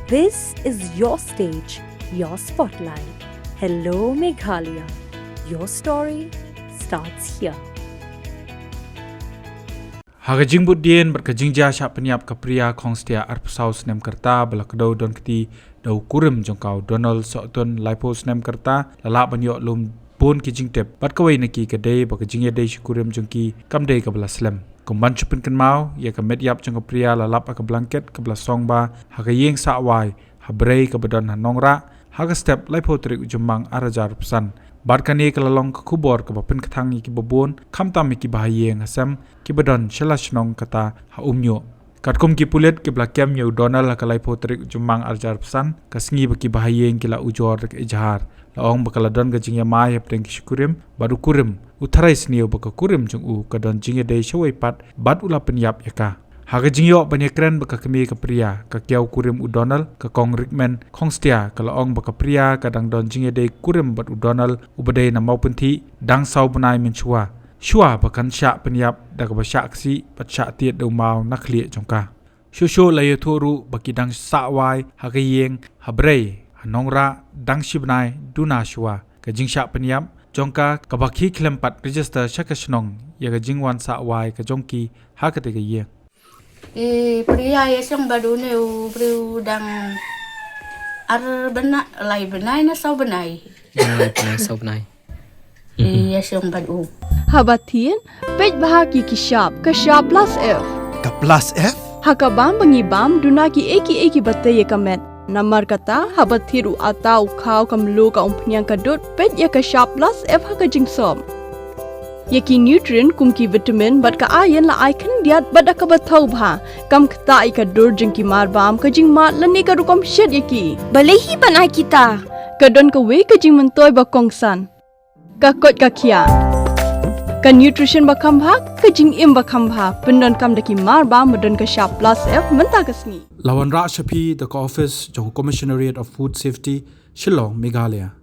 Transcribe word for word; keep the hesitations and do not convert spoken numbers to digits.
This is your stage, your spotlight. Hello Meghalaya. Your story starts here. Ha ka jingbud dien bad ka jingjia shah pynïap ka Priya Khongstia arphew saw snem ka rta ba la kdew don kti da u kurim jong ka u Donald Sohtun laiphew snem ka rta la lah ban ïoh lum bun ki jingtip bad kawei na ki ka dei ba ka jingïadei shi kurim jong ki kam dei kaba la slem. Kum ban shu pynkynmaw ïa ka met ïap jong ka Priya la lap ha ka blanket kaba la song bha ha ka ïing sah wai ha Brei kaba don ha Nongrah ha ka step laiphew tarik u Jymmang arhajar arphew san. Bad kane ka la long ka khubor kaba pynkthang ïa kiba bun khamtam ïa kiba ha ïing ha sem kiba don sha la shnong kata ha Umñiuh. Katkum ki pulit kiba la kem ïa u Donald ha ka laiphew tarik u Jymmang arhajar arphew san, ka sngi ba kiba ha ïing ki la ujor da ka ejhar. La ong ba ka la don ka jingïamai hapdeng ki shi kurim bad u kurim u tharai sniew ba ka kurim jong u ka don jingïadei shawei pat bad u la pynïap ïa ka. Ha ka jingïoh ban ïakren bad ka kmie ka Priya, ka kiaw kurim u Donald, ka Kong Rikmen Khongstia, ka la ong ba ka Priya ka dang don jingïadei kurim bad u Donald uba dei na Mawpynthih dang saw bnai mynshuwa. Shuwa ba kan shah pynïap da kaba shah ksih bad shah tied da u maw na khlieh jong ka. Shuh shuh la ïathuh ruh ba ki dang sah wai ha ka ïing ha Brei ha Nongrah dang shi bnai duna shuwa. Ka jingshah pynïap jong ka kaba ki khlem pat register sha ka shnong ïa ka jingwan sah wai ka jong ki ha kata ka ïing. E Priya, ïa shong bad une u briew dang ar bnai, lai bnai ne saw bnai. Lai bnai, saw bnai. E ïa shong bad u. Haba thied, peit bha ki ki shap, ka shap plus F. Ka plus F? Ha ka bam ba ngi bam, duna ki ei ki ei kiba tei ïa ka met. Namar kata, haba thied u atta, u khaw, ka mluh, ka umphniang, ka dud, peit ïa ka shap plus F ha ka jingsop. Ïa ki nutrient kum ki vitamin bad ka iron la ai khyndiat bad da kaba thaw bha. Kam ktah ïa ka dur jong ki marbam, ka jingmad lane ka rukom shet ïa ki. Balei hi ban ai kita? Ka don kawei ka jingmyntoi ba kongsan. Ka koit ka khiah. Ka nutrition ba kham bha, ka jingim ba kham bha. Pyndonkam da ki marbam ba don ka shap plus F mynta ka sngi. La wanrah sha phi da ka office jong Commissionerate of Food Safety, Shillong, Meghalaya.